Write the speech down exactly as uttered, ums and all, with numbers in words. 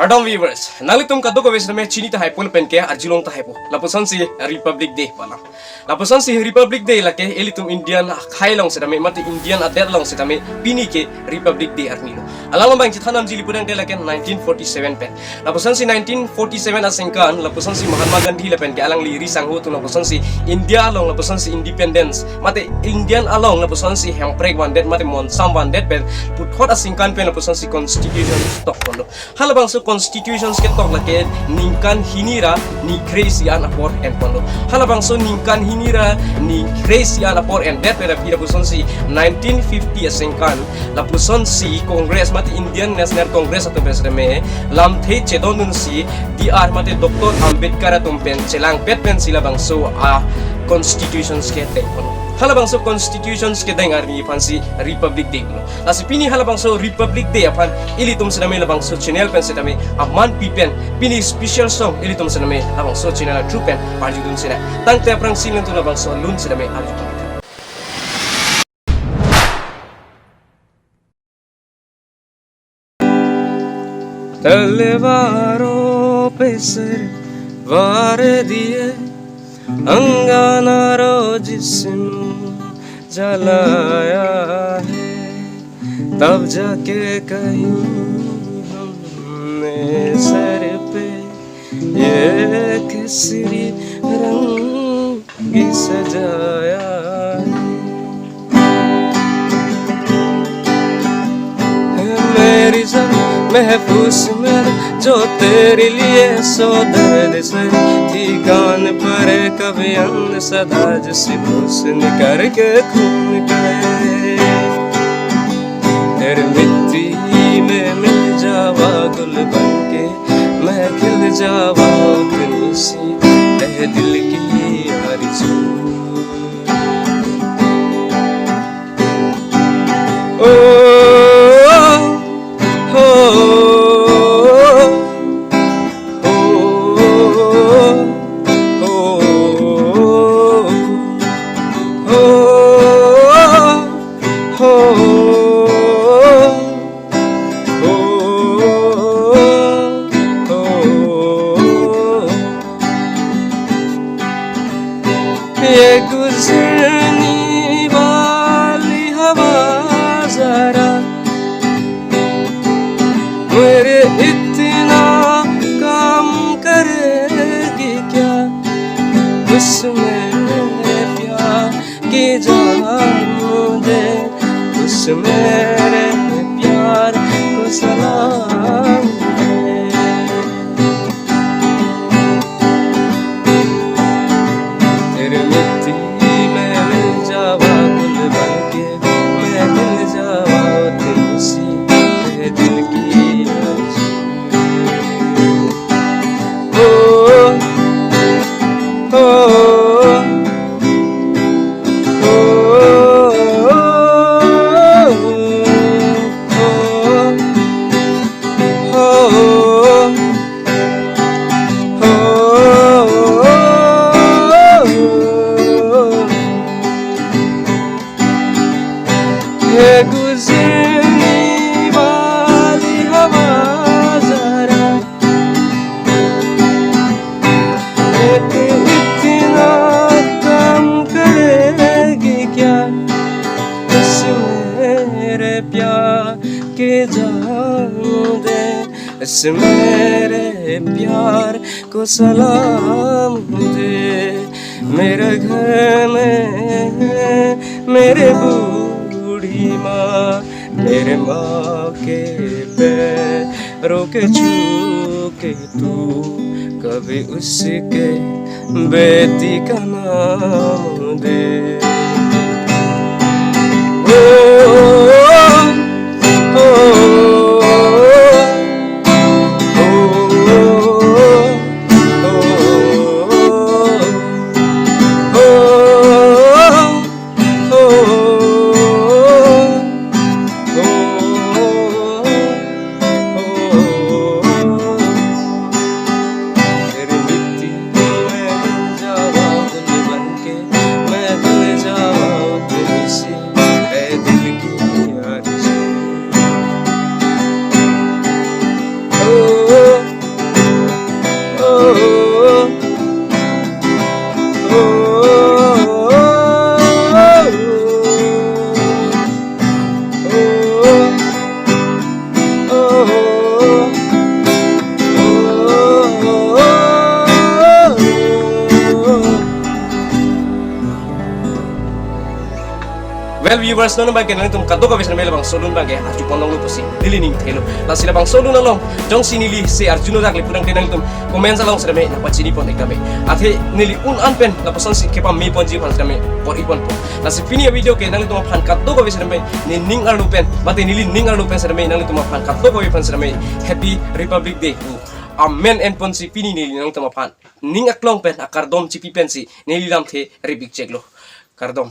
Kardom viewers, nanglitum kadokave setame chini tahai pulo pen ke arjulong tahai po. Lapusonsi Republic Day pu alam. Lapusonsi Republic Day lake ilitum Indian akhai along setame mate Indian adet along setame pini ke Republic Day arni lo. Alang abang chethan namji lapu tangte lake nineteen forty-seven pen. Lapusonsi nineteen forty-seven aningkan, lapusonsi Mahatma Gandhi lapen ke alangli ri sangho atum lapusonsi India along lapusonsi independence mate Indian along lapusonsi hemprek vandet mate monsam vandet pen puthot aningkan pen lapusonsi constitution tok ponlo. Halabangso constitutions ketok lake ningkan hini ra ni kre-isi an apor en ponlo. Halabangso ningkan hini ra ni kre-isi an apor endet pen aphi lapusonsi nineteen fifty aningkan lapusonsi Congress mate Indian National Congress atum pen setame lamthe chedondunsi D R mate Doctor Ambedkar atum pen chelangpet pensi labangso a constitutions kedeng ponlo. Halabangso constitutions kedeng arni aphansi Republic Day lo. Lasi pini halabangso Republic Day aphan ilitum setame labangso channel pen setame aman pi pen pini special song ilitum setame labangso channel a-through pen arjudun sina. Tangte aphrangsi nanglitum labangso alun setame arjudun. तलवारों पे सिर वार दिए, अंगाना रो जिस्म जलाया है, तब जाके कहीं हमने सर पे ये केसरी रंग सजाया है। मेरी जान महफूज मेरे, जो तेरे लिए सौ दर्द सहे, ठिकाने पर कभी अंध सदा, जिस होश निकर के खून कहे। तेरे मिट्टी में मिल जावा गुल बन के, मैं खिल जावा उतनी सी, ए दिल की आरज़ू। ओ, हो, हो, हो, हो। हो, हो, हो। ये गुजरने वाली हवा जरा मेरे इतना काम करेगी क्या? उसमें प्यार की जान दे, उस मेरे प्यार को सलाम दे। तेरे मिट्टी में मिल जावा गुल बन के, मैं खिल जावा तुलसी, ए दिल की आरज़ू। ओ, ओ, ओ, ओ, ओ, ओ। ये गुजरने वाली हवा जरा, ये इतना काम करेगी क्या? इस मेरे प्यार की जान दे, इस मेरे प्यार को सलाम दे। मेरे घर में मेरे बूढ़ी माँ, मेरे माँ के पैरों के छू के तू कभी उसके बेटी का नाम दे। ओ, ओ, ओ, ओ, ओ, ओ, ओ। तेरी मिट्टी में मिल जावा गुल बन के, मैं खिल Well, viewers, non abangke nanglitum kadokave setame labangso alun abangke arjupon longlo pusi neli ning thelo. Lasi labangso alun along jongsi neli se arjuno dak le pudang te nanglitum comments along setame nangpachini pon ik tame. Athe neli un an pen lapuson si kepame ponji aphan setame bor-i ponpo. Lasi pini avideo ke nanglitum aphan kadokave setame nening arlo pen, mate neli ning arlo pen setame nanglitum aphan kadokave aphan setame Happy Republic Day pu amen en ponsi pini neli nanglitum aphan ning aklong pen akardom chipi pensi neli lamthe rip ik cheklo. Kardom.